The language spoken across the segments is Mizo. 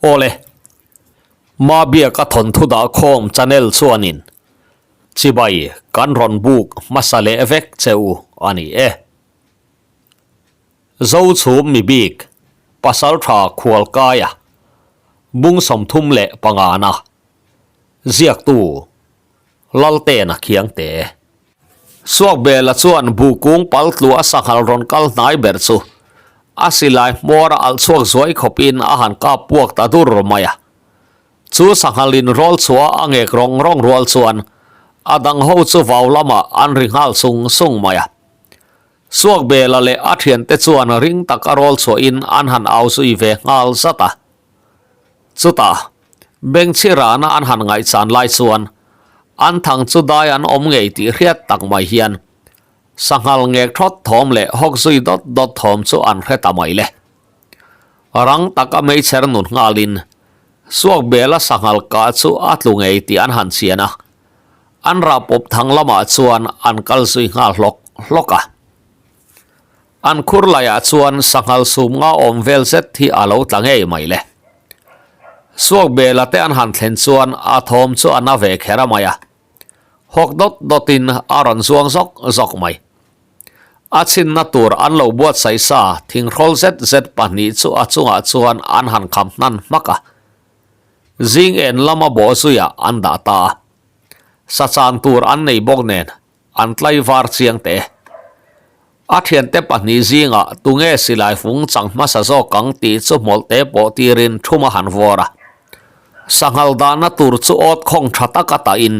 Awle, Mabiaka thawnthu dahkhawm channel chuanin chibai kan rawn buk hmasa leh vek che u a ni e. Zochhum mibik Pasaltha Khualkaia bung 35 na ziaktu Laltena Khiangte. Suakbela chuan buh kung pal tlu a sanghal rawn kal hnai ber chu a silai hmawr a alh chhuak zuai khawpin a han kap puak ta dur mai a. Chu sanghal in rawl chhuah a ngek rawng rawng rual chuan a dang ho chu vau lamah an ri nghal sung sung mai a. Suakbela leh a thiante chuan ring tak a rawl chhuahin an han au zui ve nghal zat a. Chutah, bengchhirana an han ngaihchan lai chuan an thang chu dai an awm ngei tih hriat tak mai hian sanghal ngek thawt thawm leh hawk zui dawt dawt thawm chu an hre ta mai le. Rang taka meichher nun nghalin Suakbela sanghal kah chu a tlu ngei tih an han chian a, an rah pawp thang lamah chuan an kal zui nghal hlawk hlawk a. An khur laiah chuan sanghal sum nga awm vel zet hi a lo tla ngei mai le. Suakbela te an han thlen chuan a thawm chu a na ve kher a mai a. Hawk dawt dawtin a rawn zuang zawk zawk mai. A chhinna tur an lo buatsaih sa thinghrawl zet zet pahnih chu a chungah chuan an han kham hnan hmak a. Zing en lama bawhzuiah an dah ta a. Sa chan tur an nei bawk nen An tlaivar chiang teh. A thiante pahnih zingah tunge silai fung chang hmasa zawk ang tih chu hmawlhte pawh tirin thum a han vawr a. Sanghal dahna tur chu awt khawng tha tak a tahin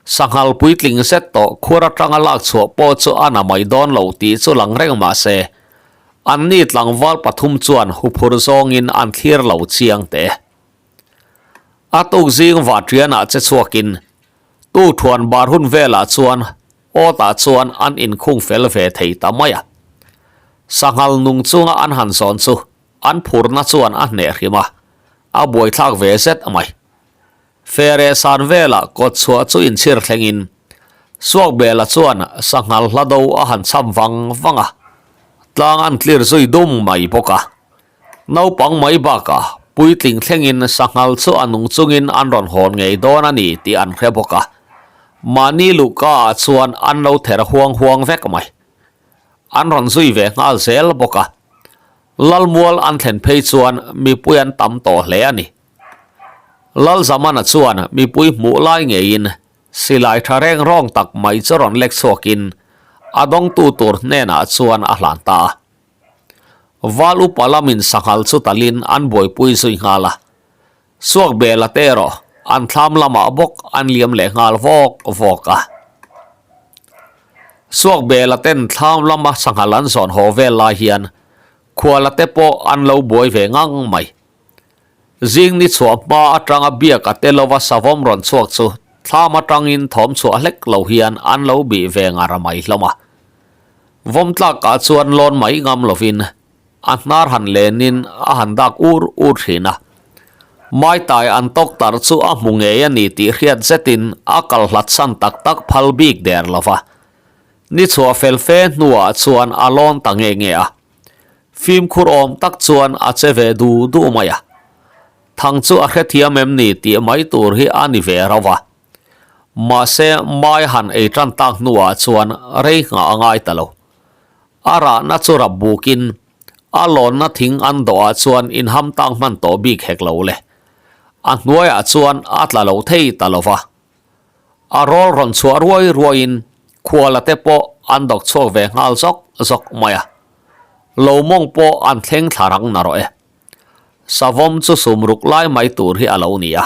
sanghal puitling zet tawh khur atanga lak chhuah pawh chu a na mai dawn lo tih chu lang reng mah se, anni tlangval pathum chuan huphur zawngin an thlir lo chiang teh. A tuk zing vahṭianah che chhuakin Tu thuan bar hun velah chuan awtah chuan an inkhung fel ve thei ta mai a. Sanghal nung chunga an han zawn chu an phurna chuan a hneh hrim a, a buaithlak ve zet mai. Fere san velah kawt chhuah chu inchhir thlengin Suakbela chuan sanghal hla do a han cham vang vang a, tlang an tlir zui dum mai bawk a. Naupang mai bakah puitling thlengin sanghal chu a nung chungin an rawn hawn ngei dawn a ni tih an hre bawk a, mahni luhka ah chuan an lo ther huang huang vek mai. An rawn zui ve nghal zel bawk a, Lalmual an thlen phei chuan mipui an tam tawh hle a ni. Lalzamana chuan mipui hmuh lai ngeiin silai tha reng rawng tak mai chu rawn lek chhuakin a dawngtu tur hnenah chuan a hlan ta a. Val upa lamin sanghal chu talin an buaipui zui nghal a, Suakbela te erawh an thlam lamah bawk an liam leh nghal vawk vawk a. Suakbela ten thlam lama sanghal an zawn haw vel lai hian khuala te pawh an lo buai ve ngang mai. Zing ni chhuah hma atanga biak a te lova savawm rawn chhuak chu thlam atangin thawm chhuah hlek lo hian an lo bih ve ngar mai hlawm a. Vawm tlakah chuan lawn mai ngam lovin a hnar han lenin a han dak ur ur thin a. Maitai an tawk tar chu a hmu ngei a ni tih hriat zetin a kal hlat san tak tak phal bik der lova. Ni chhuah fel fe hnuah chuan a lawn ta nge nge a. Fimkhur awm tak chuan a che ve du du mai a. Thang chu a hrethiam em ni tih mai tur hi a ni ve rauh a. Mahse mai han ei tan tak hnuah chuan rei nghah a ngai ta lo. A rahna chu rap bukin a lawnna thing an dawhah chuan inham tang hman tawh bik hek lo le. A hnuaiah chuan a tla lo thei ta lo va. A rawl rawn chhuah ruai ruaiin khuala te pawh an dawk chhuak ve nghal zawk zawk mai a. Lo mawng pawh an thleng thla rang narawh e. Savawm chu sum ruk lai mai tur hi a lo ni a.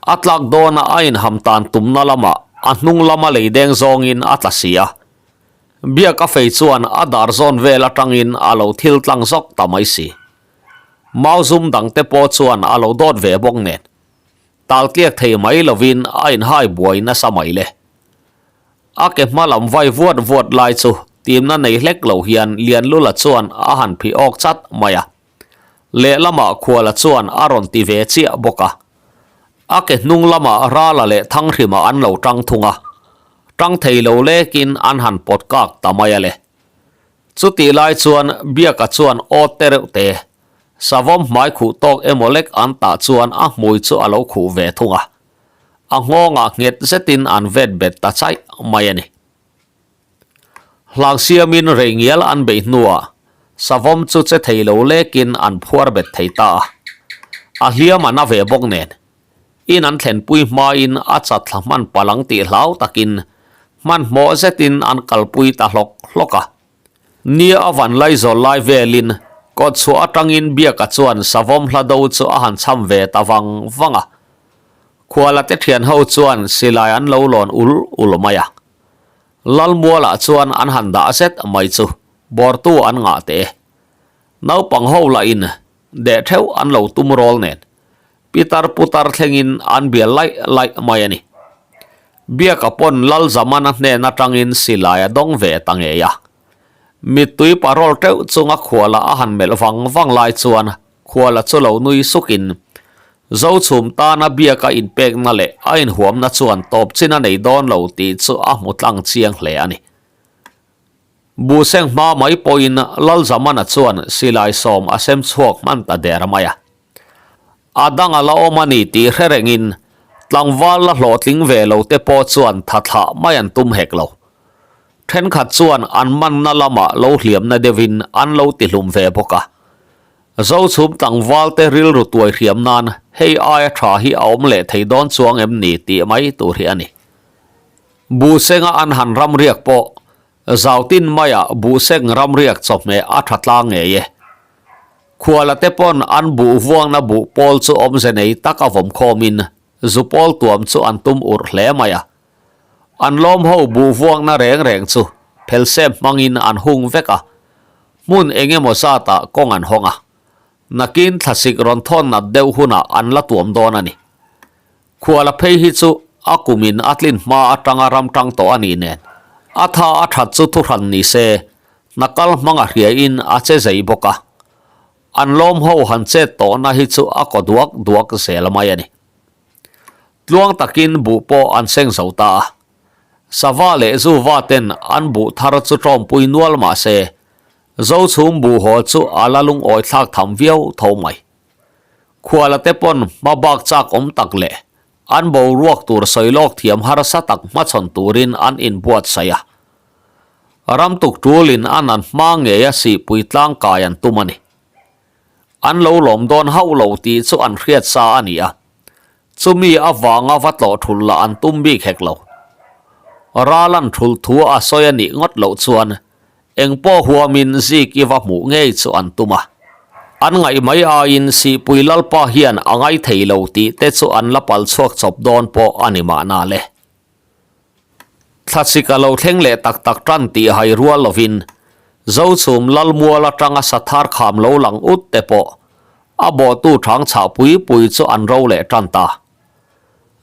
A tlak dawna a inham tan tumna lamah a hnung lama lei deng zawngin a tla si a. Biak a fei chuan a dar zawn vel atangin a lo thil tlang zawk ta mai si. Mau zum dangte pawh chuan a lo dawt ve bawk nen. Tal tliak thei mai lovin a inhai buai nasa mai le. A ke hma lam vai vuat vuat lai chu timna nei hlek lo hian Lianlula chuan a han phih awk chat mai a. Lehlamah Khuala chuan a rawn ti ve chiah bawk a. A ke hnung lamah Rala leh Thanghrima an lo tang thung a. Tang thei lo lekin an han pawt kak ta mai a le. Chutih lai chuan Biaka chuan aw te reuh te. Savawm hmai khuh tawk emaw lek an tah chuan a hmui chu a lo khuh ve thung a. A nghawngah nghet zetin an vet bet ta chaih mai a ni. Hlang siamin rei ngial an beih hnuah savawm chu che thei lo lekin an phuar bet thei ta a. A hliam a na ve bawk nen. In an thlenpui hmain a chat thla hman palang tih hlau takin hmanhmawh zetin an kalpui ta hlawk hlawk a. Nia a van lai zawl lai velin kawtchhuah atangin Biaka chuan savawm hla do chu a han cham ve ta vang vang a. Khuala te thian ho chuan silai an lo lawn ul ul mai a. Lalmualah chuan an han dah zet mai chu bawrtu an ngah teh e. Naupang ho lahin deh theuh an lo tum rawl nen Pitar putar thlengin an bial laih laih mai a ni. Biaka pawn Lal Zamana hnen atangin silai a dawng ve ta ngei a. Mittui parawl teuh chunga khuala a han melh vang vang lai chuan khuala chu lo nui sukin Zochhum tana Biaka inpekna leh a inhuamna chuan tawp chin a nei dawn lo tih chu a hmu tlang chiang hle a ni. Buhseng hma mai pawhin Lal Zamana chuan silai sawm a sem chhuak hman ta der mai a. A dang a la awm a ni tih hre rengin tlangval la hlawhtling ve lo te pawh chuan tha thlah mai an tum hek lo. Thenkhat chuan an manna lamah lo hliamna deuhin an lo tihlum ve bawk a. Zochhum tlangval te rilru tuai hriam nan hei aia tha hi a awm leh thei dawn chuang em ni tih mai tur hi a ni. Buhsenga an han ramriak pawh Zautin maiah buhseng ramriak chawhmeh a tha tlang ngei e. Khuala te pawn an buh vuangna buh pawl chu awmze nei tak a vawm khawmin zu pawl tuam chu an tum urh hle mai a. An lawm ho buh vuangna reng reng chu phelsem hmangin an hung vek a, hmun eng emaw zatah kawng an hawng a. Nakin thlasik rawn thawn nat deuh hunah an la tuam dawn a ni. Khuala phei hi chu a kumin a tlin hma atanga ram tang tawh a nih nen, a tha a that chu thuhran ni se, hna kal hmang a hriain a che zei bawk a. An lawm ho han chet tawhna hi chu a kaw duak duak zel mai a ni. Tluang takin buh pawh an seng zo ta a. Sava leh zuva ten an buh thar chu tawmpui nual mah se, Zochhum buh haw chu a la lungawi thlak tham viau tho mai. Khuala te pawn hma bak chak awm tak leh an boruak tur sawi lawk thiam harsa tak hmachhawn turin an inbuatsaih a. Ram tuk tulin an an hma ngei a sihpui tlangkai an tum a ni. An lo lawm dawn hauh lo tih chu an hriat sa a ni a, chumi avanga va tlawh thulh lah an tum bik hek lo. Ral an thulh thu a sawi a nih ngawt loh chuan Eng pawh huamin zik i va hmuh ngei chu an tum a. An ngaih mai aiin Sihpui Lalpa hian a ngai thei lo tih te chu an la pal chhuak chawp dawn pawh a ni mahna le. Thlasik a lo thleng leh tak tak tan tih hai rual lovin Zochhum Lalmual atanga sathar kham lo lang ut te pawh a bawhtu thang chhah pui pui chu an ro leh tan ta.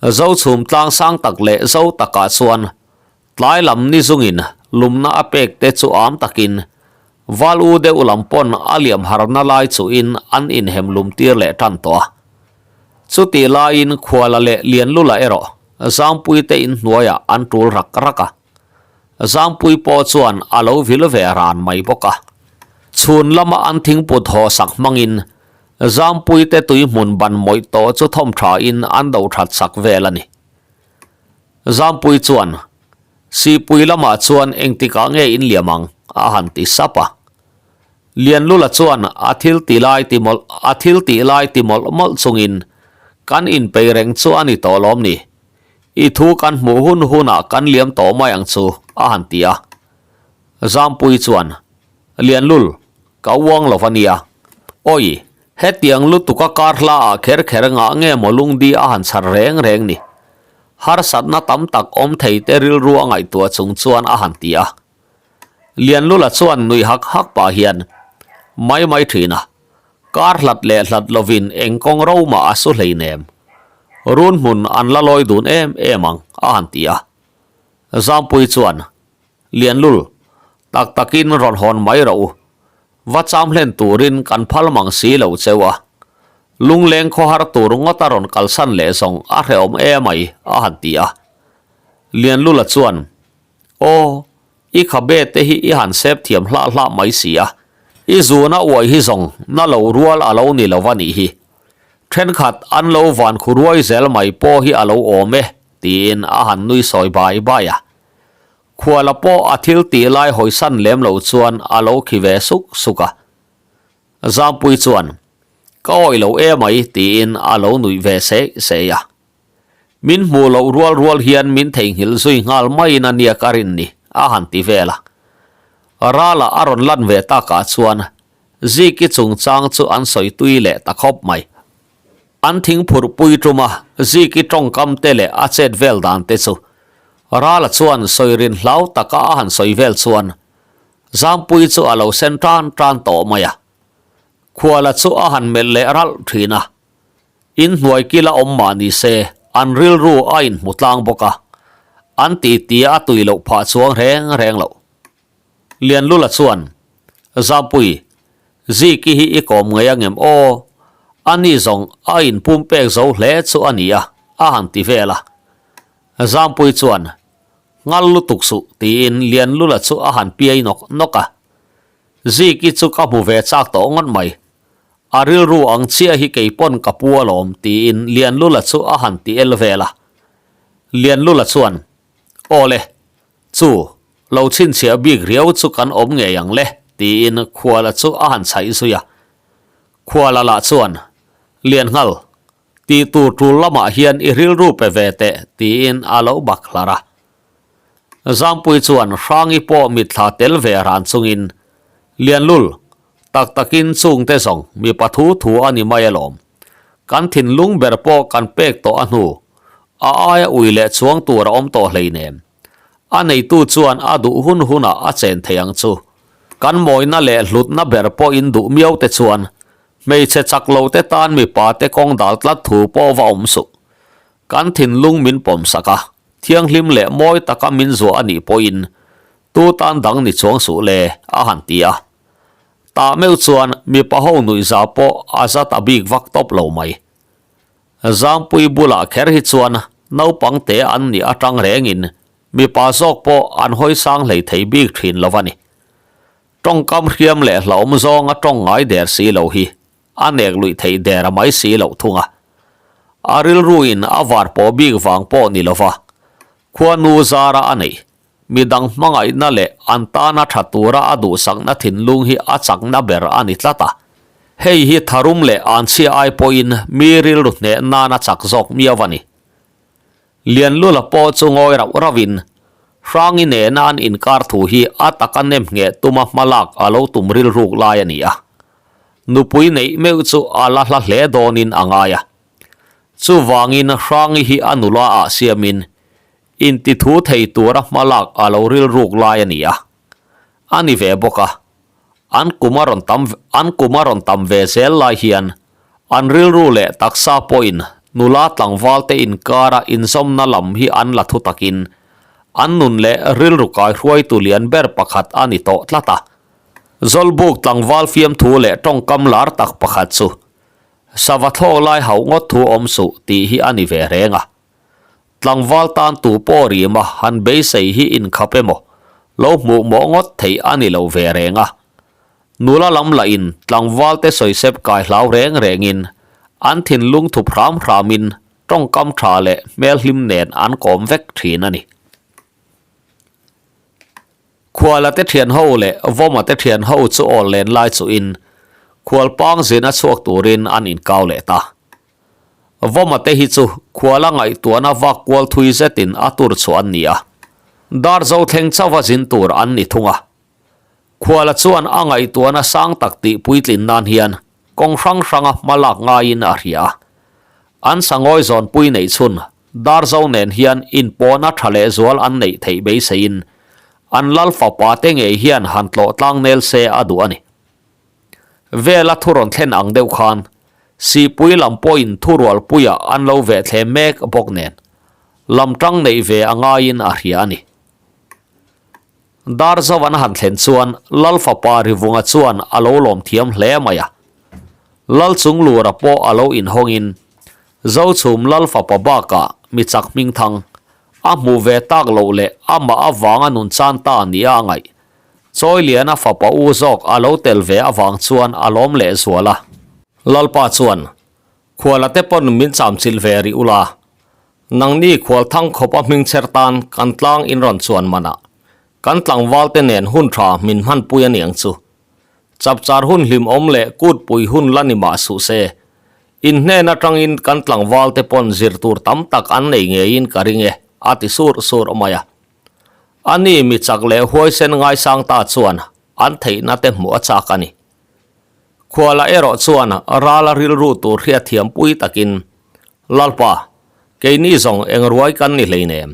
Zochhum tlang sang tak leh zo takah chuan Tlai lam ni zungin lumna a pek te chu am takin val u deuh lam pawn a liam harna lai chuhin an inhem lum tir leh tan tawh a. Chutih laiin Khuala leh Lianlula erawh Zangpui te inhnuaiah an tul rak rak a. Zangpui pawh chuan a lo vil ve ran mai bawk a. Chhun lama an thingput haw sak hmangin Zangpui te tui hmun ban mawih tawh chu thawm thain an do that sak vel a ni. Zampui chuan, Sihpui lamah chuan engtikah nge in liam ang? a han ti sap a. Lianlula chuan a thil ti lai ti mawlh a thil tih lai ti mawlh mawlh chungin, Kan inpei reng chu a ni tawh lawm ni? I thu kan hmuh hun hunah kan liam tawh mai ang chu, a han ti a. Zampui chuan, Lianlul, ka uang lo va nia. Awi, hetiang lutuka kar hlaah kher kher ngah nge maw lungdi a han chhar reng reng ni? Harsatna tam tak awm thei te rilru a ngaihtuah chung chuan a han ti a. Lianlula chuan nui hak hak pah hian, Mai mai thin a, kar hlat leh hlat lovin eng kawng ro mah a su hleinem. Run hmun an la lawi dun em em ang, a han ti a. Zampui chuan, Lianlul, tak takin rawn hawn mai rawh u. Va cham hlen turin kan phal mang si lo cheu a. Lungleng khawhar tur ngawt a rawn kalsan leh zawng a hrehawm emai a han ti a. Lianlula chuan, Aw, i khabe te hi i han sep thiam hlah hlah mai si a. I zuna uai hi zawng na lo rual a lo ni lo a nih hi. Thenkhat an lo van khu ruai zel mai pawh hi a lo awm e, tiin a han nui sawi bai bai a. Khuala pawh a thil tih lai hawisan lem lo chuan a lo khi ve suk suk a. Zampui chuan, Ka awih lo emai, tiin a lo nuih ve seh seh a. Min hmuh loh rual rual hian min theihnghilh zui nghal maiin a nia ka rin ni, a han ti vel a. Rala a rawn lan ve takah chuan Ziki chungchang chu an sawi tui leh ta khawp mai. An thingphurh pui ṭuma Ziki ṭawngkam te leh a chet vel dan te chu Rala chuan sawi rin hlau taka a han sawi vel chuan Zampui chu a lo sen tan tan tawh mai a. Khuala chu a han melh leh ralh ṭhin a. In hnuai kila awm mah ni se, an rilru a inhmu tlang bawk a, an titi a tui loh phah chuang reng reng loh. Lianlula chuan, Zampui, Ziki hi i kawm ngei a ngem aw? A ni zawng a inpum pek zo hle chu a ni a, a han ti vel a. Zampui chuan, Nghal lutuk suh, tiin Lianlula chu a han piai nawk nawk a. Ziki chu ka hmu ve chak tawh ngawt mai. A rilru ang chiah hi kei pawn ka pu alawm, tiin Lianlula chu a han ti el vel a. Lianlula chuan, Aw le, chu, lo chhinchhiah bik riau chu kan awm ngei ang le, tiin Khuala chu a han chhaih zui a. Khuala lah chuan, Liannghal, tih tur tul lamah hian i rilru pe ve teh, tiin a lo bak hlar a. Zampui chuan Hrangi pawh mitthla tel ve ran chungin, Lianlul, Tak takin chungte zawng mipa thu thu a ni mai alawm. Kan thinlung ber pawh kan pek tawh a hnu, a aia ui leh chuang tur a awm tawh hleinem. A neitu chuan a duh hun hunah a chen thei ang chu. Kan mawina leh hlutna ber pawhin duh miau te chuan hmeichhe chak lo te tan mipa te kawng dal tlat thu pawh va awm suh. Kan thinlung min pawm sak a, thianghlim leh mawi taka min zuah a nih pawhin tu tan dang ni chuang suh le, a han ti a. Tah meuh chuan mipa ho nuihza pawh a za ta bik vak tawp lo mai. Zangpui bulah kher hi chuan naupang te an nih atang rengin mipa zawk pawh an hawi sang hlei thei bik thin lo a ni. Tawngkam hriam leh hlauhawm zawnga tawng ngai der si lo hi a nek luih theih der a mai si loh thung a. A rilruin a var pawh bik vang pawh ni lova khuanu zara a neih Midang hmangaihna leh an tana tha tura a duhsakna thinlung hi a chakna ber a ni tlat a. Hei hi tharum leh anchhia ai pawhin mi rilru hneh nan a chak zawk miau a ni. Lianlula pawh chu ngawi rauh rauhin Hrangi nena an inkar thu hi a taka nem ngheh tuma hmalak a lo tum rilruk lai a ni a. Nupui neih meuh chu a la hla hle dawnin a ngai a. Chuvangin Hrangi hi a nula ah siamin Intithu thei tura hmalak a lo rilruk lai a ni a, a ni ve bawk a. An kum a rawn tam an kum a rawn tam ve zel lai hian an rilru leh taksa pawhin nula tlangvalte inkara inzawmna lam hi an la thu takin an nun leh rilru kaihruaitu lian ber pakhat a ni tawh tlat a. Zawlbuk tlangval fiamthu leh tawngkam lar tak pakhat chu sava thlawk lai hauh ngawt thu awm suh tih hi a ni ve reng a. Tlangval tan tu pawh rima han beisei hi inkhap emaw, lo hmuh mawh ngawt theih a ni lo ve reng a. Nula lam lahin tlangval te sawisep kai hlau reng rengin an thinlung thup hram hramin tawngkam tha leh hmelhlim nen an kawm vek thin a ni. Khuala te thian ho leh Vawma te thian ho chu awl len lai chuhin khualpang zin a chhuak turin an inkau leh ta. Vawma te hi chu khuala ngaihtuahna vak kual thui zetin a tur chhuah an ni a, Darzo thleng chauha zin tur an ni thung a. Khuala chuan a ngaihtuahna sang tak tih puitlin nan hian kawng hrang hranga hma lak ngaiin a hria a. An sangawi zawnpui neih chhun Darzo nen hian inpawhna tha lehzual an neih theih beiseiin an lal fapa te ngei hian han tlawh tlang nel se a duh a ni. Vela thu rawn thlen ang deuh khan Sihpui lam pawhin thurualpuiah an lo veh thlem mek bawk nen lam tang neih ve a ngaiin a hria a ni. Darzo an han thlen chuan Lal fapa Rivunga chuan a lo lawm thiam hle mai a. Lal Chunglura pawh a lo inhawngin Zochhum Lal fapa bakah mi chak hmingthang a hmuh ve tak loh leh amah avanga nun chan ta nia a ngaih. Chawiliana fapa u zawk a lo tel ve avang chuan a lawm leh zual a. Lalpa chuan, Khuala te pawn min chamchilh ve rih ula, nangni khual thang khawp a hming chher tan kan tlang in rawn chuan manah kan tlangval te nen hun tha min hmanpui a niang chu. Chapchar hun hlimawm leh kutpui hun la ni mah suh se, in hnen atangin kan tlangval te pawn zir tur tam tak an nei ngeiin ka ring e, a ti sur sur mai a. Ani mi chak leh huaisen ngaisang ta chuan an theihna te hmuh a chak a ni. Khuala erawh chuan rala rilru tur hriatthiam pui takin, Lalpa, keini zawng eng ruai kan ni hleinem.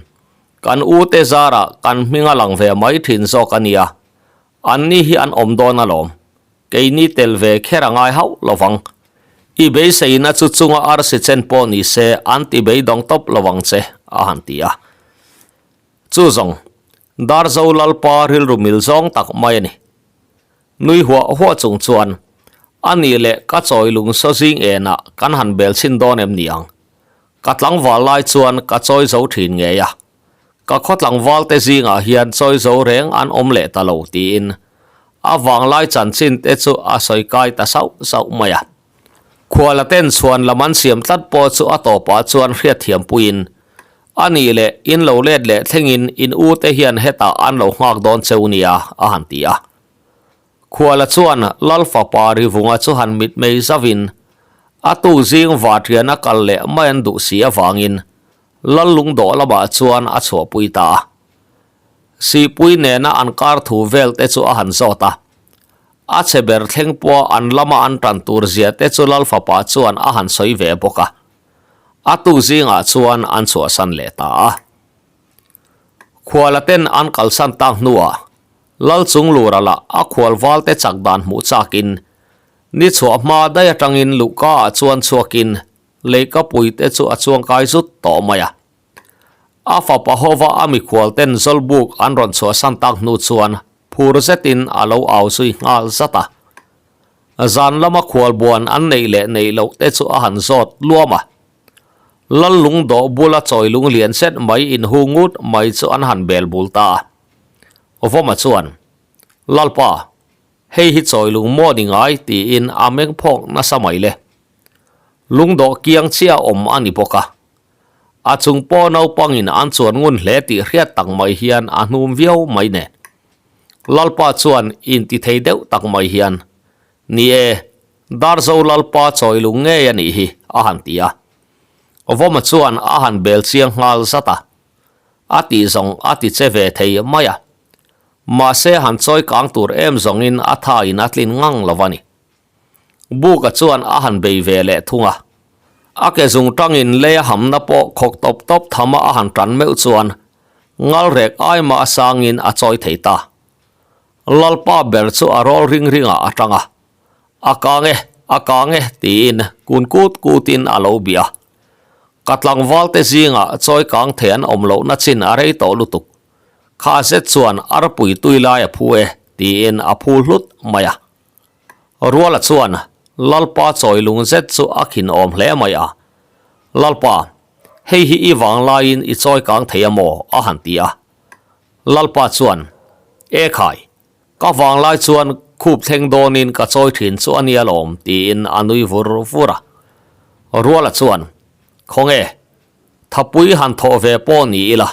Kan ute zarah kan hming a lang ve mai thin zawk a nia. Anni hi an awm dawn alawm. Keini tel ve kher a ngai hauh lovang. I beiseina chu chunga arsi chen pawh ni se an ti beidawng tawp lovang che, a han ti a. Chu zawng, Darzo Lalpa rilru mil zawng tak mai a ni. Nui huah huah chung chuan, A nih leh ka chawi lung saw zing enah kan han bel chhin dawn em ni ang? Ka tlangval lai chuan ka chawi zo thin ngei a. Ka khaw tlangval te zingah hian chawi zo reng an awm leh ta lo tiin a vanglai chanchin te chu a sawi kai ta sauh sauh mai a. Khuala ten chhuan lam an siam tlat pawh chu a tawpah chuan hriatthiam puiin, A nih leh in lo let leh thlengin in u te hian hetah an lo nghak dawn cheu nia a han ti a. Khuala chuan Lal fapa Rivunga chu han mitmei zauvin a tuk zing vatrian a kal leh mai an duh si avangin Lal lungdawh lamah chuan a chhuahpui ta a. Sihpui nena an kar thu vel te chu a han zawt a. A chhe ber thleng pawh an lama an tan tur zia te chu Lal fapa chuan a han sawi ve bawk a. A tuk zingah chuan an chhuahsan leh ta a. Khuala ten an kalsan tak hnuah Lal Chunglura lah a khual valte chak dan hmuh chakin ni chhuah hma daih atangin luhka ah chuan chhuakin leikapui te chu a chuangkai zut tawh mai a. A fapa hova a mikhual ten Zawlbuk an rawn chhuahsan tak hnu chuan phur zetin a lo au zui nghal zat a. Zan lama khualbuan an neih leh neih loh te chu a han zawt luam a. Lal lungdawh bula chawi lung lian zet mai inhu ngut mai chu an han bel bul ta a. Vawma chuan, Lalpa, hei hi chawi lung maw ni ngai tiin a meng phawk nasa mai le. Lungdawh kiang chiah awm a ni bawk a. A chung pawh naupangin an chuan ngun hle tih hriat tak mai hian a hnum viau mai nen. Lalpa chuan inti thei deuh tak mai hian, Ni e, Darzo Lalpa chawi lung ngei a nih hi, a han ti a. Vawma chuan a han bel chiang nghal zat a. A tih zawng a ti che ve thei mai a. Mahse han chawi kang tur em zawngin a thain a tlin ngang lo a ni. Buka chuan a han bei ve leh thung a. A ke zung tangin lei a hamna pawh khawk tawp tawp thama a han tan meuh chuan ngalrek ai mah a sangin a chawi thei ta. Lalpa ber chu a rawl ring ringah a tang a, A kang e, a kang e tiin kun kut kutin a lo bia. Ka tlangval te zingah chawi kang thei an awm lohna chin a rei tawh lutuk. Kha zet chuan arpui tui lai a phu e tiin a phu hlut mai a. Ruala chuan Lalpa chawi lung zet chu a khin awm hle mai a, Lalpa, hei hi i vang laiin i chawi kang thei a maw? a han ti a. Lalpa chuan, E khai, ka vang lai chuan khup thleng dawnin ka chawi thin chu a nia lawm tiin a nui vur vur a. Ruala chuan, Khawnge, Thapui han thawh ve pawh ni ila,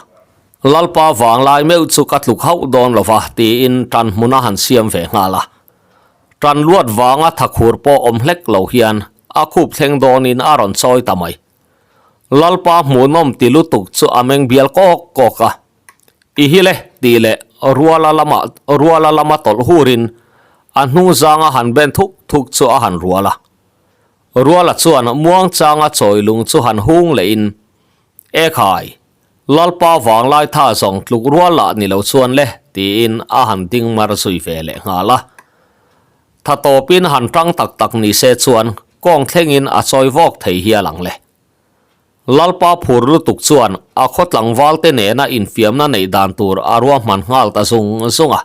Lalpa vanglai meuh chu ka tluk hauh dawn lo va tiin tan hmun a han siam ve nghal a. Tan luat vanga thakhur pawh awm hlek lo hian a khup thleng dawnin a rawn chawi ta mai. Lalpa hmuhnawm ti lutuk chu a meng bial kawk kawk a. I hi le tih leh ruala lama ruala lama tawlh hurin a hnung zanga han ben thuk thuk chu a han rual a. Ruala chuan muangchanga chawi lung chu han hung lehin, E khai, Lalpa vanglai tha zawng tluk rual lah ni lo chuan le, tiin a han ding mar zui ve leh nghal a. Tha tawpin han tang tak tak ni se chuan kawng thlengin a chawi vawk thei hial ang le. Lalpa phur lutuk chuan a khaw tlangvalte nena infiamna neih dan tur a ruahman nghal ta zung zung a.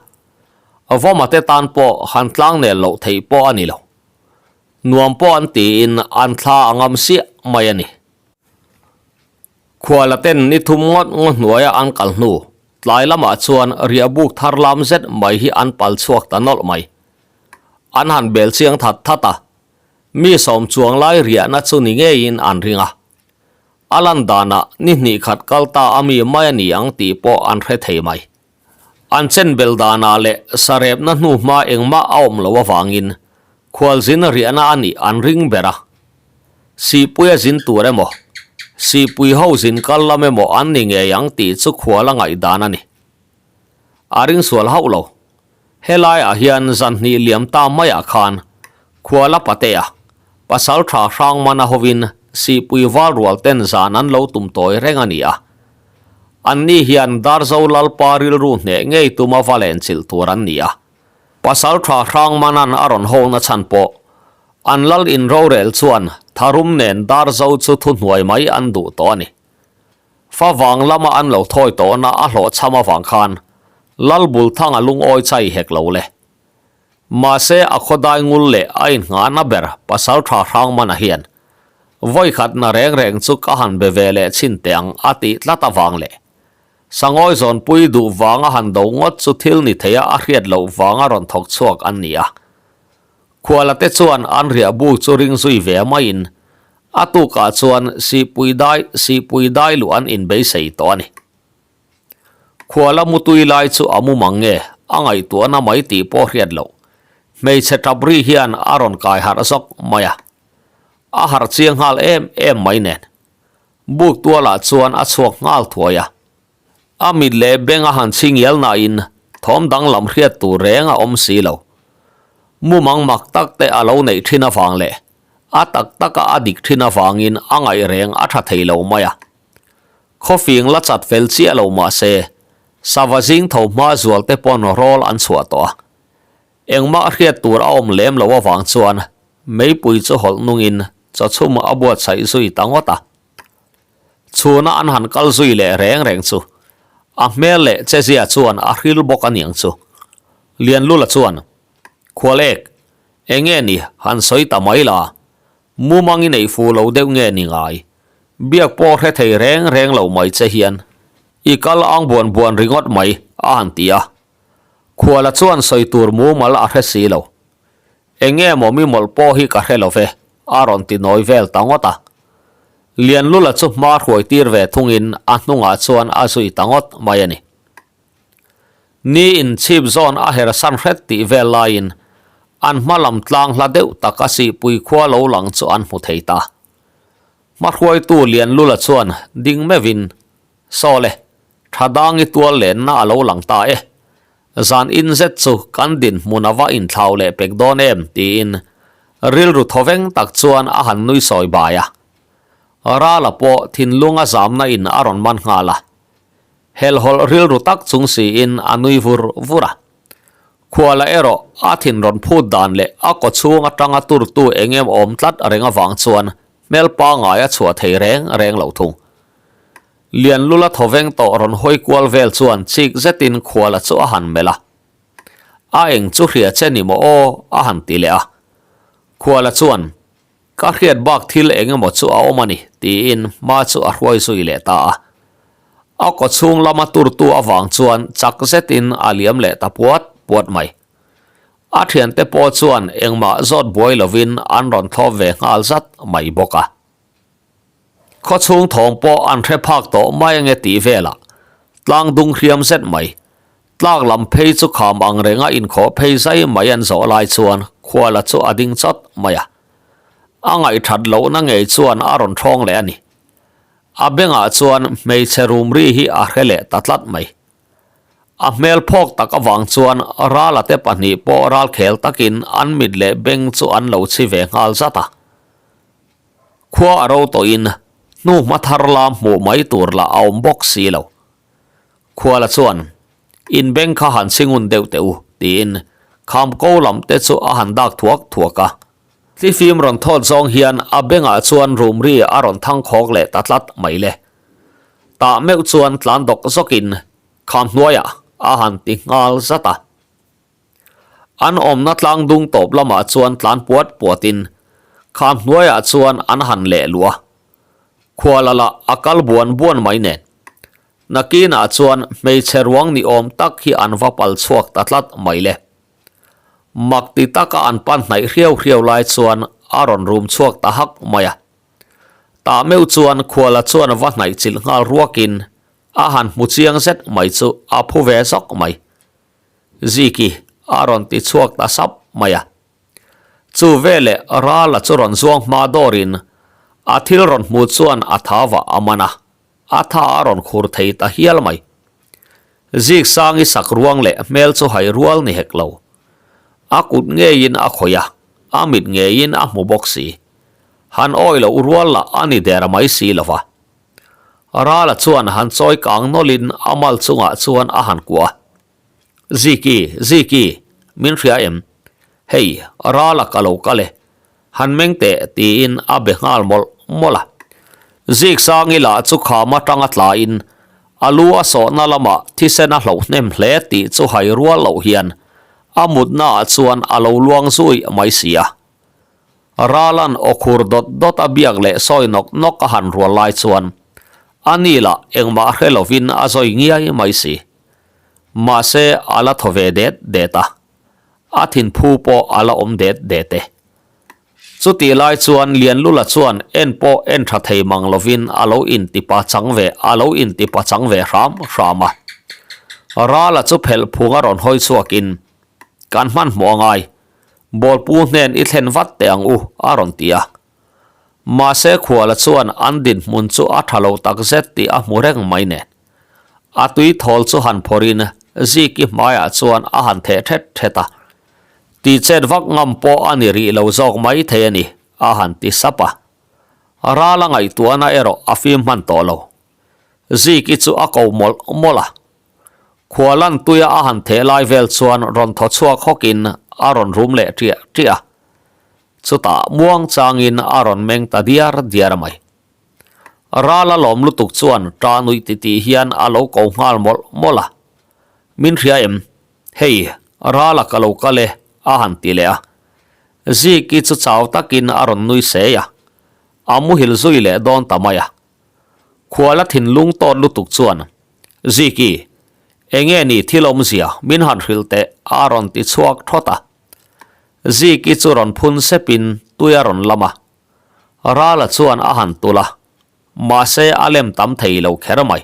Vawma te tan pawh han tlangnel loh theih pawh a ni lo. Nuam pawh an tiin an thla a ngam siah mai a ni. Khuala ten ni thum ngawt ngaw hnuaia an kal hnu. Tlai lamah chuan riahbuk thar lam zet mai hi an pal chhuak ta nawlh mai. An han bel chiang that that a, mi sawm chuang lai riahna chu ni ngeiin an ring a. A lan danah ni hnih khat kal ta a mi mai a ni ang tih pawh an hre thei mai. An chen bel danah leh sarepna hnu hma engmah a awm loh avangin khualzin riahna a nih an ring ber a. Sihpuia zin tur emaw, Sihpui ho zin kal lam emaw an ni ngei ang tih chu khual a ngaihdan a ni. A ring sual hauh lo. Helaiah hian zan hnih liam ta maiah khan Khuala Patea, pasal tha hrang mana hovin Sihpui val rual ten zan an lo tum tawi reng a ni a. Anni hian Darzo Lalpa rilru hneh ngei tuma va len chilh tur an ni a. Pasal tha hrang manan a rawn hawna chhan pawh an lal in rorel chuan tharum nen Darzo chu thuhnuai mai an duh tawh a ni. Fa vang lama an lo thawi tawhna a hlawhchham avang khan lal bul thang a lungawi chai hek lo le. Mahse a khawdai ngul leh a inngahna ber pasal tha hrang mana hian vawikhat na reng reng chu ka han be ve leh chhin teh ang a tih tlat avang leh Sangawi zawnpui duh vanga han do ngawt chu thil ni theia a hriat loh vanga rawn thawk chhuak an ni a. Khuala te chuan an riah buk chu ring zui ve maiin a tukah chuan sihpui dai sihpui dai luh an inbeisei tawh a ni. Khuala mutui lai chu a mu mang nge a ngaihtuahna mai tih pawh hriat loh. Hmeichhe tap ri hian a rawn kai harh zawk mai a. A harh chiang nghal em em mai nen. Buk tualah chuan a chhuak nghal thuai a. A mit leh beng a han chhi ngial nain thawm danglam hriat tur reng a awm si lo. Mumang mak tak te a lo neih thin avang leh a tak taka a dik thin avangin a ngaih reng a tha thei lo mai a. Khawfing la chat fel chiah lo mah se, sava zing tho hma zual te pawn rawl an chhuah tawh a. Engmah hriat tur a awm lem lo avang chuan meipui chu hawlh nungin chawchhum a buatsaih zui ta ngawt a. Chhuna an han kal zui leh reng reng chu a hmel leh chezia chuan a hril bawk a niang chu. Lianlula chuan, Khualek, enge ni han sawi ta mai la, mumang i neih fu lo deuh nge ni ngai? Biak pawh hre thei reng reng lo mai che hian i kal ang buan buan ringawt mai, a han ti a. Khuala chuan sawi tur mumal a hre si lo. Eng nge maw mi mawlh pawh hi ka hre lo ve, a rawn ti nawi vel ta ngawt a. Lianlula chu hma hruai tir ve thungin a hnungah chuan a zui ta ngawt mai a ni. Ni in chhip zawn a her san hret tih vel laiin an hma lam tlang hla deuh tak a sihpui khua lo lang chu an hmu thei ta. Hmahruaitu Lianlula chuan ding meuhin, Saw le, tha dangi tual lenna a lo lang ta e. Zan in zet chu kan dinhmun a va inthlau leh pek dawn em? tiin rilru thawveng tak chuan a han nui sawi bai a. Rala pawh thinlung a zamna in a rawn man nghal a. Helhawlh rilru tak chung siin a nui vur vur a. Khuala erawh a thin rawn phut dan leh a kawchhung atanga turtu eng em awm tlat reng avang chuan hmel pangngai a chhuah thei reng reng lo thung. Lianlula thawveng tawh rawn hawi kual vel chuan chik zetin khuala chu a han melh a. A eng chu hria che ni maw aw a han ti leh a. Khuala chuan, Ka hriat bak thil eng emaw chu a awm a ni, tiin hma chu a hruai zui leh ta a. A kawchhung lama turtu avang chuan chak zetin a liam leh ta puat puat mai. A thiante pawh chuan engmah zawt buai lovin an rawn thlawp ve nghal zat mai bawk a. Khawchhung thawm pawh an hre phak tawh mai ange tih velah tlang dung hriam zet mai, tlak lam phei chu kham ang renga inkhawh phei zai mai an zawh lai chuan khuala chu a ding chawt mai a. A ngaihthat lohna ngei chuan a rawn thawng leh a ni. A bengah chuan hmeichhe rum ri hi a hre leh ta tlat mai. A hmel phawk tak avang chuan rala te pahnih pawh ralkhel takin an mit leh beng chu an lo chhi ve nghal zat a. Khua a ro tawhin hnu hma thar lam hmuh mai tur lah a awm bawk si lo. Khuala chuan, In beng kha han chhingun deuh teh u, tiin kham ko lam te chu a han dak thuak thuak a. Thlifim rawn thawt zawng hian a bengah chuan rum ri a rawn thang khawk leh ta tlat mai le. Tah meuh chuan tlan dawk zawkin kham hnuaiah a han ti nghal zat a. An awmna tlang dung tawp lamah chuan tlan puat puatin kham hnuaiah chuan an han leh luh a. Khuala lah a kal buan buan mai nen. Nakinah chuan hmeichhe ruang ni awm tak hi an va pal chhuak ta tlat mai le. Mak ti taka an pan hnaih hriau hriau lai chuan a rawn rum chhuak ta hak mai a. Tah meuh chuan khuala chuan va hnaih chilh nghal ruakin a han hmu chiang zet mai chu a phu ve zawk mai. Ziki a rawn ti chhuak ta sap mai a. Chu veleh Rala chu rawn zuang hma dawrin a thil rawn hmuh chuan a thavah a man a, a tha a rawn khur thei ta hial mai. Ziksangi sak ruang leh hmel chu hai rual ni hek lo. A kut ngeiin a khawih a, a mit ngeiin a hmu bawk si. Han awi loh rual lah a ni der mai si lo va. Rala chuan han chawi kang nawlhin a mal chungah chuan a han kuah a. Ziki, Ziki, min hria em? Hei, Rala ka lo kal e. Han meng teh tiin a be nghal mawlh mawlh a. Ziksangi lah chu kham atanga tlain a lu a sawhna lamah thisen a hloh hnem hle tih chu hai rual loh hian a mutnaah chuan a lo luang zui mai si a. Ralan aw khur dawt dawt a biak leh sawi nawk nawk a han rual lai chuan a ni lah engmah hre lovin a zawi ngiai mai si. Mahse a la thaw ve det det a, a thinphu pawh a la awm det det e. Chutih lai chuan Lianlula chuan en pawh en tha thei mang lovin a lo intipa chang ve a lo intipa chang ve hram hram a. Rala chu phelh phung a rawn hawi chhuakin, Kan hmanhmawh a ngai, Bawlpu hnen i thlen vat teh ang u, a rawn ti a. Mahse Khuala chuan an dinhmun chu a tha lo tak zet tih a hmu reng mai nen. A tui thawl chu han phawrhin Ziki hmaiah chuan a han theh thet thet a. Ti chet vak ngam pawh a ni rih lo zawk mai thei a ni, a han ti sap a. Ral a ngaihtuahna erawh a fim hman tawh lo. Ziki chu a ko mawlh mawlh a. Khualan tuia a han theh lai vel chuan rawn thaw chhuak hawkin a rawn rum leh ṭiah ṭiah a. Chutah muang changin a rawn meng ta diar diar mai. Rala lawm lutuk chuan ṭah nuih titih hian a lo ko nghal mawlh mawlh a. Min hria em? Hei, Rala ka lo kal e, a han ti leh a. Ziki chu chau takin a rawn nui sei a. A muhil zui leh dawn ta mai a. Khuala thinlung tawt lutuk chuan, Ziki, enge ni thil awmzia min han hrilh teh a rawn ti chhuak thawt a. Ziki chu rawn phun sepin tui a rawn lam a. Rala chuan a han tulh a, mahse a lem tam thei lo kher mai.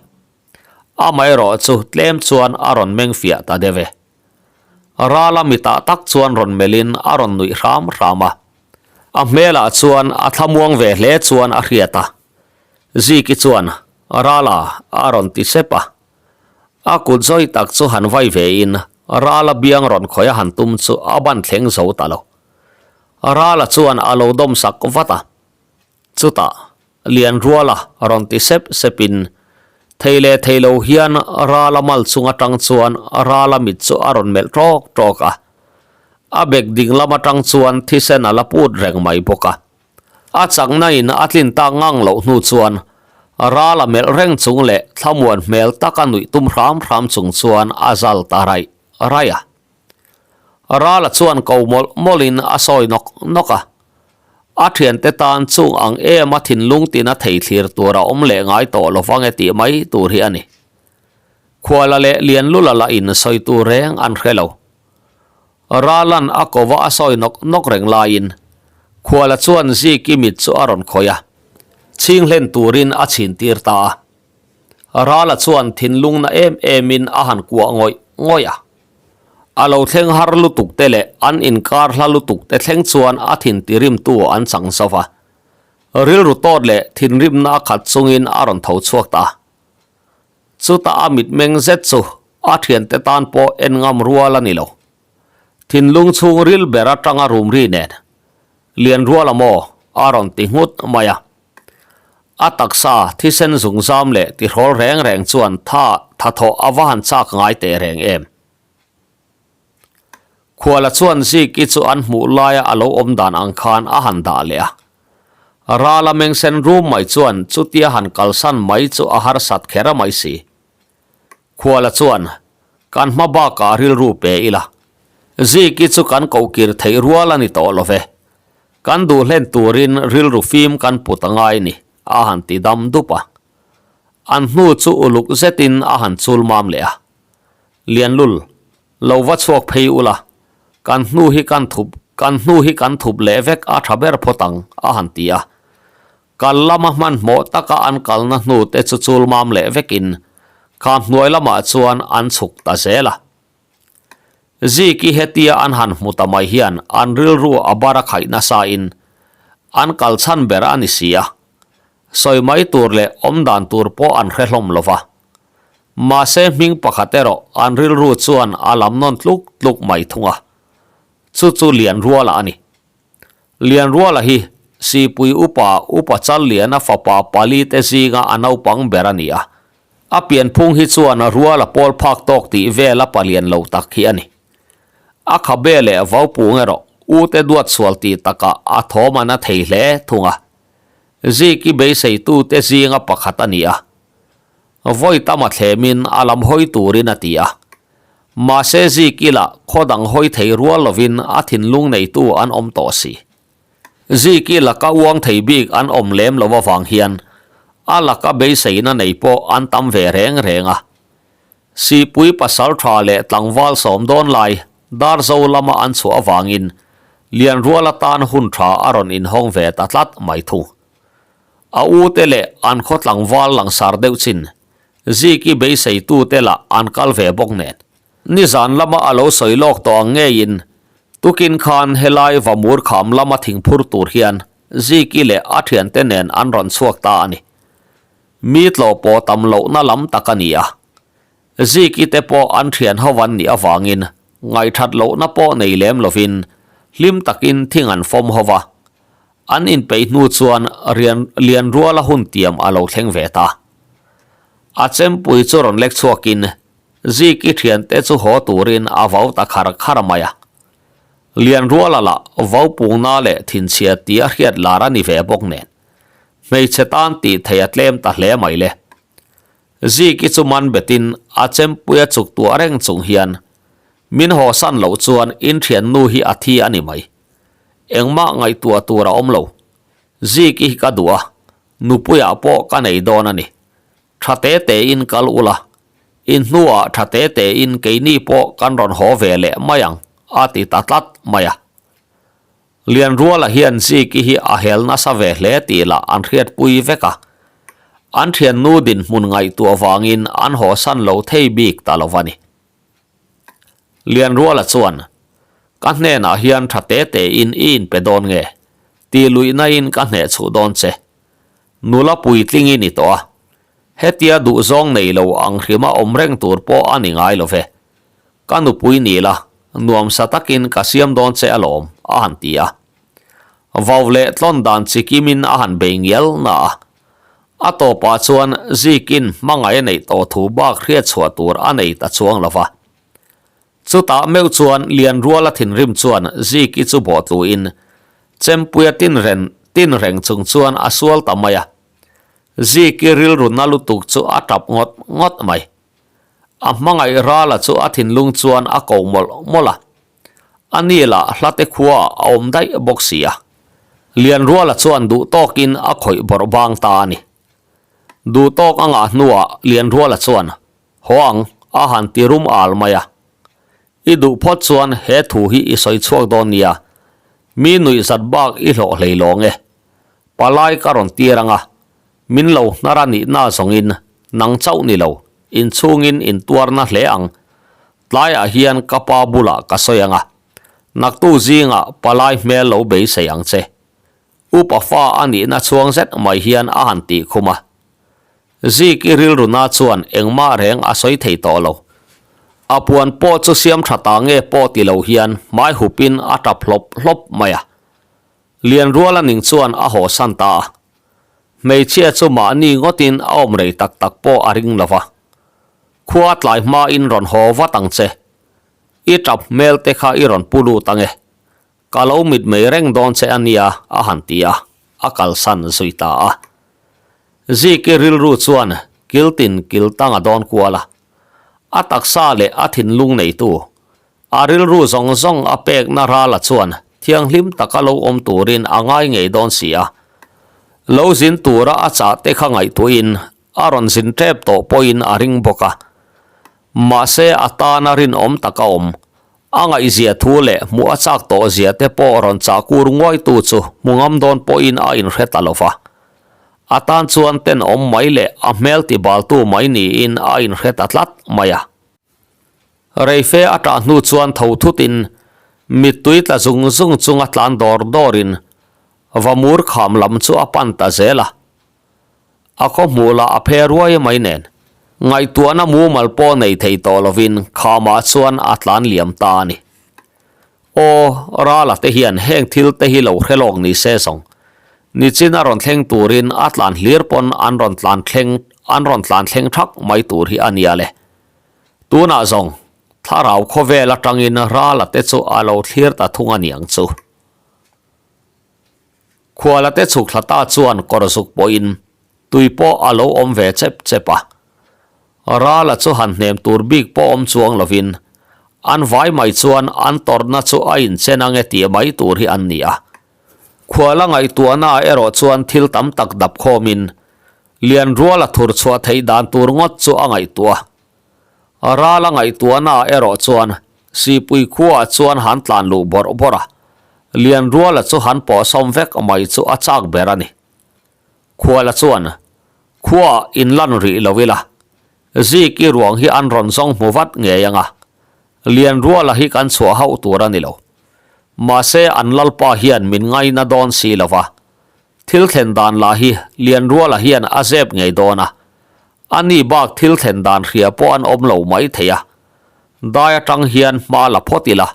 Amaherawh chu tlem chuan a rawn meng fiah ta deuh e. Rala mitah tak chuan rawn melhin a rawn nuih hram hram a. A hmelah chuan a thlamuang ve hle chuan a hriat a. Ziki chuan, Rala, a rawn ti sep a. A kut zawi tak chu han vai vein Rala biang rawn khawih a han tum chu a ban thleng zo ta lo. Rala chuan a lo dawm sak vat a. Chutah, Lianruala rawn ti sep sepin thei leh thei lo hian Rala mal chung atang chuan Rala mit chu a rawn melh tawk tawk a. A bek ding lam atang chuan thisen a la put reng mai bawk a. A chakna in a tlin tak ngang loh hnu chuan Rala melh reng chung leh thlamuan hmel taka nuih tum hram hram chung chuan a zal ta raih raih a. Rala chuan ko mawlh mawlhin a sawi nawk nawk a. A thiante tan chung ang em a thinlung tina thei thlir tur a awm leh ngai tawh lo vang e tih mai tur hi a ni. Khuala leh Lianlula lah in sawi tur reng an hre lo. Ralan a ko va a sawi nawk nawk reng laiin Khuala chuan Ziki mit chu a rawn khawih a, chhing hlen turin a chhin tir ta a. Rala chuan thinlungna em emin a han kuah ngawih ngawih a. A lo thleng har lutuk te leh an inkar hla lutuk te thleng chuan a thin tirimtu an chang zo va. Rilru tawt leh thinrimna a khat chungin a rawn tho chhuak ta. Chutah a mitmeng zet chu a thiante tan pawh en ngam rual a ni lo. Thinlung chhung ril ber atanga rum ri nen lian rual a maw a rawn ti nghut mai a. A taksa thisen zungzam leh tihrawl reng reng chuan tha tha thawh a va han chak ngai teh reng em. Khuala chuan Ziki chu an hmuh laia a lo awm dan ang khan a han dah leh a. Rala mengsen rum mai chuan chutia han kalsan mai chu a harsat kher mai si. Khuala chuan, Kan hma bakah rilru pe ila. Ziki chu kan kohkir theih rual a ni tawh lo ve. Kan duh hlen turin rilru fim kan put a ngai ni, a han ti dam dup a. An hnu chu uluk zetin a han chul mam leh a. Lianlul, lo va chhuak phei ula, kan hnu hi kan thup, kan hnu hi kan thup leh vek a tha ber phawt ang, a han ti a. Kal lama hmanhmawh taka an kalna hnu te chu chul mam leh vekin kham hnuai lamah chuan an chhuk ta zel a. Ziki hetia an han hmu ta mai hian an rilru a bar a khaih nasa in an kal chhan ber a ni si a, sawi mai tur leh awm dan tur pawh an hre hlawm lo va. Mahse hming pakhat erawh an rilru chuan a lam nawn tluk tluk mai thung a, chu chu Lianruala a ni. Lianruala hi Sipui upa Upa Challiana fapa pali te zinga a naupang ber a ni a. A pianphung hi chuan rual a pawl phak tawk tih vel a palian lo tak hi a ni. A khabe leh vaupung erawh u te duat sual tih takah a thawm a na thei hle thung a. Ziki beiseitu te zinga pakhat a ni a. Vawi tam a thlemin a lam hawi turin a ti a. Mahse zik ila khaw dang hawi thei rual lovin a thinlung neitu an awm tawh si. Zik ila ka uang thei bik an awm lem lo avang hian a laka beiseina nei pawh an tam ve reng reng a. Sihpui pasal tha leh tlangval sawm dawn lai Darzo lama an chhuah avangin Lianrual atan hun tha a rawn inhawng ve ta tlat mai thung. A ute leh an khaw tlangval langsar deuh chin Ziki beiseitute lah an kal ve bawk nen. Nizan lama a lo sawi lawk tawh ang ngeiin tukin khan helai Vamur kham lama thingphur tur hian Ziki leh a thiante nen an rawn chhuak ta a ni. Mi tlawh pawh tam lohna lam tak a ni a. Ziki te pawh an thian ho an nih avangin ngaihthat lohna pawh nei lem lovin hlim takin thing an fawm ho va. An inpeih hnu chuan rian lian ruala hun tiam a lo thleng ve ta. A chempui chu rawn lek chhuakin Ziki thiante chu haw turin a vau ta khar khar mai a. Lian ruala lah vau pungna leh thinchhia tia hriat lar a ni ve bawk nen hmeichhe tan tih theih a tlem ta hle mai le. Ziki chu man betin a chempuia chuk tuah reng chung hian min haw san loh chuan in thiannu hi a thi a ni mai. Engmah ngaihtuah tur a awm lo. Ziki hi ka duh a, nupuiah pawh ka nei dawn a ni. Tha te tein kal ula, in hnuah tha te tein keini pawh kan rawn haw ve leh mai ang a ti ta tlat mai a. Lianruala hian Ziki hi a hel nasa ve hle tih lah an hriatpui vek a. An thiannu dinhmun ngaihtuah vangin an hawsan lo thei bik ta lo va ni. Lianruala chuan, Ka hnenah hian tha te tein i inpe dawn nge? Tih luihnain ka hneh chhuh dawn che. Nula puitling i ni tawh a. Hetia duhzawng nei lo ang hrima awm reng tur pawh a ni ngai lo ve. Ka nupui ni la, nuamsa takin ka siam dawn che alawm, a han ti a. Vau leh tlawn dan chi kimin a han bei ngial na a. A tawpah chuan Zikin hmangaih a neih tawh thu bak hriat chhuah tur a nei ta chuang lo va. Chutah meuh chuan Lianruala thinrim chuan Ziki chu bawhtluin Chempuia tinren tinreng chung chuan a sual ta mai a. Ziki rilru na lutuk chu a tap ngawt ngawt mai. A hmangaih rala chu a thinlung chuan a ko mawlh mawlh a. A ni lah hlate khua a awm daih bawk si a. Lianruala chuan duh tawkin a khawih bawrh bang ta a ni. Duh tawk a ngah hnuah Lianruala chuan, Haw ang, a han ti rum al mai a. I duh phawt chuan he thu hi i sawi chhuak dawn nia. Mi nuih zat bak i hlawh hlei lawng e. Palai ka rawn tir ang a, Min lo hnar a nihna zawngin nang chauh ni lo, inchhungin intuarna hle ang. Tlaiah hian ka pa bulah ka sawi ang a, naktu zingah palai hmel lo beisei ang che. Upa fa a nihna chhuang zet mai hian a han tih khum a. Zik i rilruna chuan engmah reng a sawi thei tawh lo. A puan pawh chu siam tha ta nge pawh ti lo hian hmai hupin a tap hlawp hlawp mai a. Lianruala ning chuan a hawsan ta a. Hmeichhia chu mahni ngawtin a awm rei tak tak pawh a ring lo va. Khua tlai hmain rawn haw vat ang che. I tap hmel te kha i rawn pu lut ang e. Ka lo mit mei reng dawn che a nia a han ti a, a kalsan zui ta a. Ziki rilru chuan kiltin kiltang a dawn kual a. A taksa leh a thinlung neitu, A rilru zawng zawng a pekna rala chuan thianghlim taka lo awm turin a ngai ngei dawn si a. Lo zin tura a chah te kha ngaihtuahin a rawn zin tep tawh pawhin a ring bawk a. Mahse a tana rinawm tak a awm. A ngaihzia thu leh hmuh a chak tawh zia te pawh rawn chah kur nguaitu chu hmu ngam dawn pawhin a inhre ta lo va. A tan chuan tenawm mai leh a hmel tibaltu mai niin a inhre ta tlat mai a. Reife a tah hnu chuan tho thutin mittui tla zung zung chunga tlan dawr dawrin Vamur kham lam chu a pan ta zel a. A khaw hmuh lah a phe ruai mai nen ngaihtuahna mumal pawh nei thei tawh lovin khamah chuan a tlan liam ta a ni. Aw, Rala te hian heng thil te hi lo hre lawk ni se zawng. Nichin a rawn thleng turin a tlan hlir pawn an rawn tlan thleng an rawn tlan thleng thak mai tur hi a nia le. Tunah zawng, thlarau khawvel atangin Rala te chu a lo thlir ta thung a niang chu. Khuala te chhuk thla ta chuan kawr zuk pawhin tui pawh a lo awm ve chep chep a. Rala chu han hnem tur bik pawh awm chuang lovin an vai mai chuan an tawrhna chu a inchen ange tih mai tur hi an ni a. Khuala ngaihtuahna ah erawh chuan thil tam tak dap khawmin Lianruala thur chhuah theih dan tur ngawt chu a ngaihtuah. Rala ngaihtuahna ah erawh chuan Sipui khuaah chuan han tlan luh bawrh bawrh a, Lianruala chu han pawhsawm vek mai chu a chak ber a ni. Khuala chuan, Khuaah in lan rih lo ila, Zik i ruang hi an rawn zawng hmu vat ngei ang a, Lianruala hi kan chhuah hauh tur a ni lo. Mahse an lalpa hian min ngaina dawn si lo va, thil thlen dan lah hi Lianruala hian a zep ngei dawn a, A ni bak thil thlen dan hria pawh an awm lo mai thei a, dai atang hian hma la phawt ila,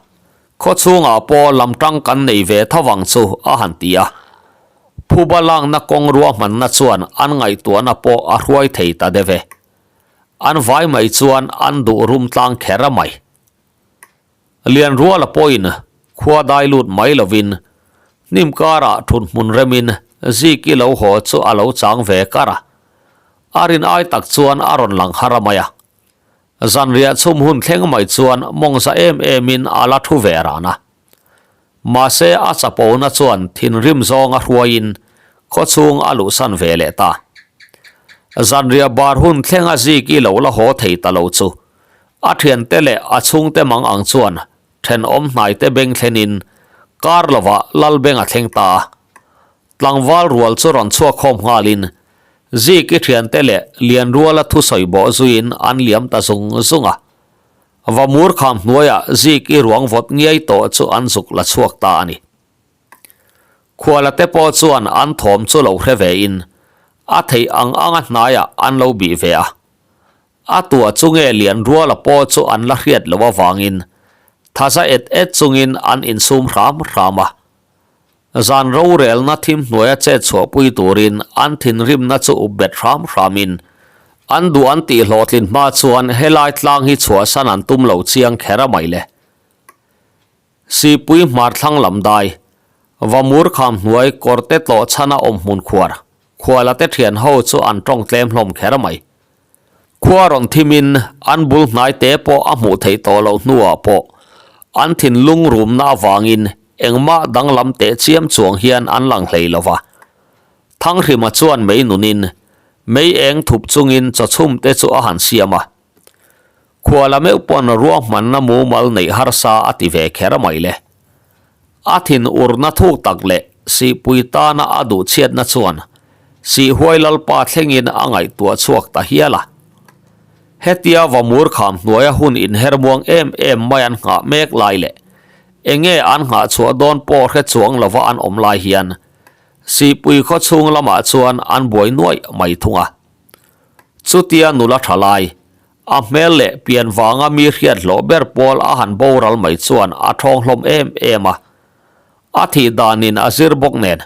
khaw chhungah pawh lam tang kan nei ve tho vang chu a han ti a. Phuba lakna kawng ruahmanna chuan an ngaihtuahna pawh a hruai thei ta deuh e. An vai mai chuan an duh rum tlang kher a mai. Lianruala pawhin khua dai lut mai lovin hnim karah thut hmun remin Ziki lo haw chu a lo chang ve kar a. A rin ai tak chuan a rawn lang har a mai a. Zanriah chhum hun thleng mai chuan mawngza em emin a la thu ve ran a. Mahse a chapona chuan thinrim zawnga hruaiin khawchhung a luhsan ve leh ta. Zanriah bar hun thlenga Ziki lo la haw thei ta lo chu A thiante leh a chhungte mang ang chuan thenawm hnaite beng thlenin kar lovah Lalbeng a thleng ta a. Tlangval rual chu rawn chhuak khawm nghalin Ziki thiante leh Lianruala thusawi bawh zuiin an liam ta zung zung a. Vamur kham hnuaiah Ziki ruang vawt ngiai tawh chu an zuk la chhuak ta a ni. Khuala te pawh chuan an thawm chu lo hre vein a theih ang anga hnaiah an lo bih ve a. A tuah chu nge lian ruala pawh chu an la hriat loh avangin thaza et et chungin an insum hram hram a. Zan rorelna thim hnuaia chet chhuahpui turin an thinrimna chu up bet hram hramin an duh an tih hlawhtlin hma chuan helai tlang hi chhuahsan an tum lo chiang kher a mai le. Sipui hmar thlang lam dai, Vamur kham hnuai kawrte tlawh chhana awm hmun khuar, khuala te thian ho chu an tawng tlem hlawm kher mai. Khua rawn thimin an bul hnai te pawh a hmuh theih tawh loh hnuah pawh an thinlung rumna avangin engmah danglam teh chiam chuang hian an lang hlei lo va. Thanghrima chuan mei nunin mei eng thup chungin chawchhum te chu a han siam a. Khuala meuh pawn ruahmanna mumal neih harsa a ti ve kher mai le. A thin urna thuk tak leh sihpui tana a duh chhiatna chuan Sihhuai Lalpa thlengin a ngaihtuah chhuak ta hial a. Hetia Vamur kham hnuaia hun inher muang em em mai an nghah mek lai leh enge an nghah chhuah dawn pawh hre chuang lova an awm lai hian Sihpui khaw chhung lamah chuan an buai nuaih mai thung a. Chutia nula tha lai, a hmel leh pian vanga mi hriat hlawh ber pawl a han boral mai chuan a thawng hlawm em em a. A thih danin a zir bawk nen,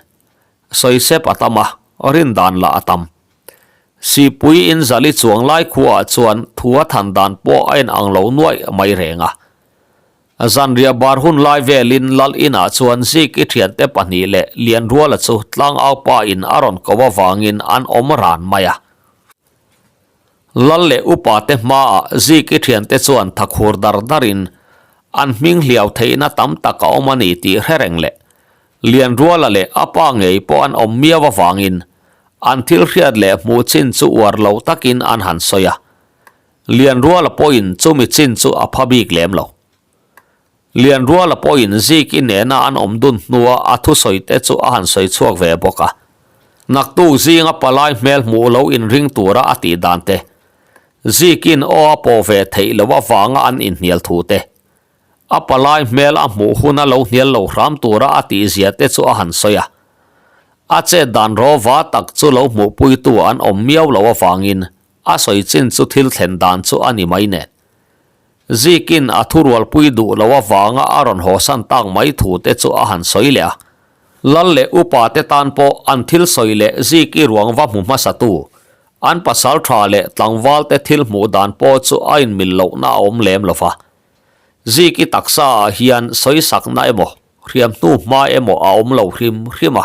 sawisep a tam a, rin dan lah a tam. Sipui in zali chuang lai khuaah chuan thu a than dan pawh a inang lo nuaih mai reng a. Zanriah bar hun lai velin Lal inah chuan Ziki thiante pahnih leh Lianruala chu tlangaupa in a rawn ko avangin an awm ran mai a. Lal leh upa te hmaah Ziki thiante chuan thakhur dar darin an hming hliau theihna tam tak a awm a ni tih hre reng leh Lianruala leh a pa ngei pawh an awm miau avangin. An thil hriat leh hmuh chin chu uar lo takin an han sawi a. Lianruala pawhin chumi chin chu a pha bik lem lo. Lianruala pawhin Ziki nena an awm dun hnua a thusawi te chu a han sawi chhuak ve bawk a. Naktuk zinga palai hmel hmuh lo inring tura a tih dan te, Zikin aw a pawh ve theih loh avanga an inhnial thu te, a palai hmel a hmuh huna lo hnial lo hram tura a tihzia te chu a han sawi a. A chet dan rawva tak chu lo hmuhpuitu an awm miau loh avangin a sawi chin chu thil thlen dan chu a ni mai nen. Zikin a thurualpui duh loh avanga a rawn hawsan tak mai thu te chu a han sawi leh a. Lal leh upa te tan pawh an thil sawi leh Ziki ruang va hmu hmasatu, an pasal tha leh tlangval te thil hmuh dan pawh chu a inmil lohna a awm lem lo va. Ziki taksa ah hian sawisakna emaw, hriam hnu hma emaw a awm lo hrim hrim a.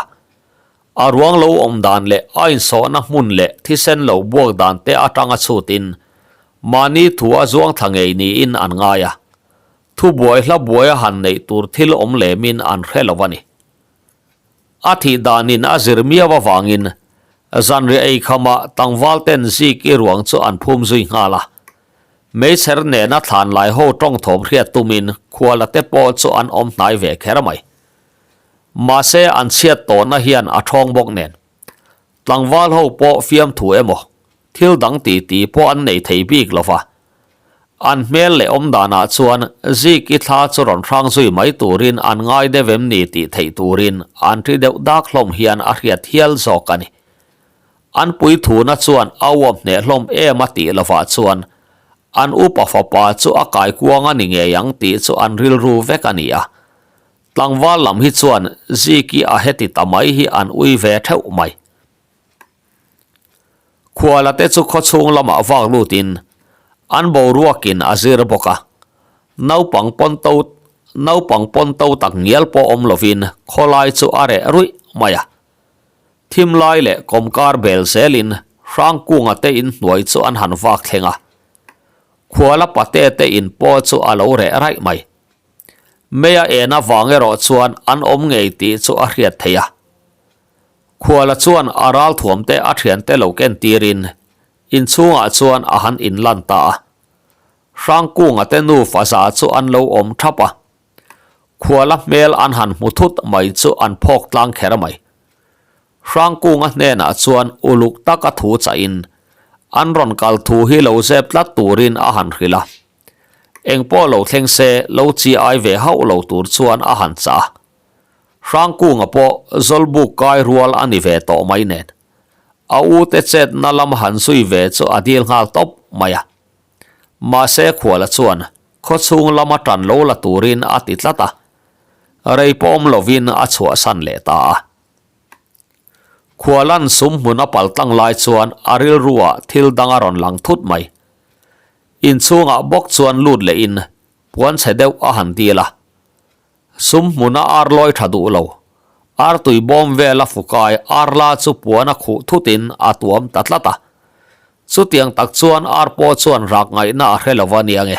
A ruang lo awm dan leh a insawhna hmun leh thisen lo buak dan te atanga chhutin mahni thu a zuang thla ngei niin an ngai a. Thubuai hla buai a han neih tur thil awm lemin an hre lo a ni. A thih danin a zir miau avangin zanriah eikhama tlangval ten zik i ruang chu an phum zui nghal a. Meichher nena thlan lai ho tawng thawm hriat tumin khuala te pawh chu an awm hnai ve kher mai. Mahse an chhiat tawhna hian a thawng bawk nen. Tlangval ho pawh fiamthu emaw, thil dang ti ti pawh an nei thei bik lo va. An hmel leh awm danah chuan zik i thla chu rawn hrang zui mai turin an ngai deuh em ni tih theih turin an ri deuh dak hlawm hian a hriat hial zawk a ni. An puithuna chuan a uap hneh hlawm em a tih lovah chuan an upa fapa chu a kaikuang a ni ngei ang tih chu an rilru vek a ni a. Tlangval lam hi chuan Ziki a heti ta mai hi an ui ve theuh mai. Khuala te chu khawchhung lamah vak lutin an boruakin a zir bawk a, naupang pawn to naupang pawn to tak ngial pawh awm lovin khawlai chu a reh ruih mai a. Thim lai leh kawmkar bel zelin Hrangkunga te inhnuai chu an han vak thleng a, Khuala pate te in pawh chu a lo reh raih mai. Meia en avang erawh chuan an awm ngei tih chu a hriat theih a. Khuala chuan a ralthuam te a thiante lo ken tirin inchhungah chuan a han inlan ta a. Hrangkunga te nufa za chu an lo awm thap a. Khuala hmel an han hmu thut mai chu an phawk tlang kher mai. Hrangkunga hnenah chuan uluk taka thu chahin an rawn kal thu hi lo zep tlat turin a han hrilh a. Engpawh lo thleng se lo chi ai ve hauh lo tur chuan a han chah a. Hrangkunga pawh Zawlbuk kai rual a ni ve tawh mai nen. A ute chetna lam han zui ve chu a dil nghal tawp mai a. Mahse Khuala chuan khawchhung lama tan lo la turin a ti tlat a. Rei pawm lovin a chhuahsan leh ta a. Khualan sum hmun a pal tlang lai chuan a rilruah thil dang a rawn lang thut mai. Inchhungah bawk chuan lut lehin puan chhe deuh a han dil a. Sum hmuna ar lawi tha duh lo, ar tui bawm vela fukai ar la chu puan a khuh thutin a tuam ta tlat a. Chutiang tak chuan ar pawh chuan rak ngaihna a hre lo va nia nge,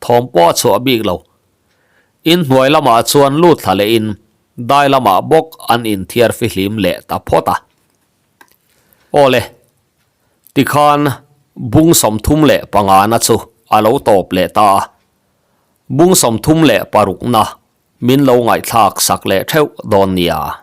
thawm pawh a chhuah bik lo. Inhnuai lamah chuan lut thla lehin dai lamah bawk an inthiar fihlim leh ta phawt a. Awle, tikhan bung 35 na chu a lo tawp leh ta a. Bung 36 na min lo ngaihthlak sak leh theuh dawn nia.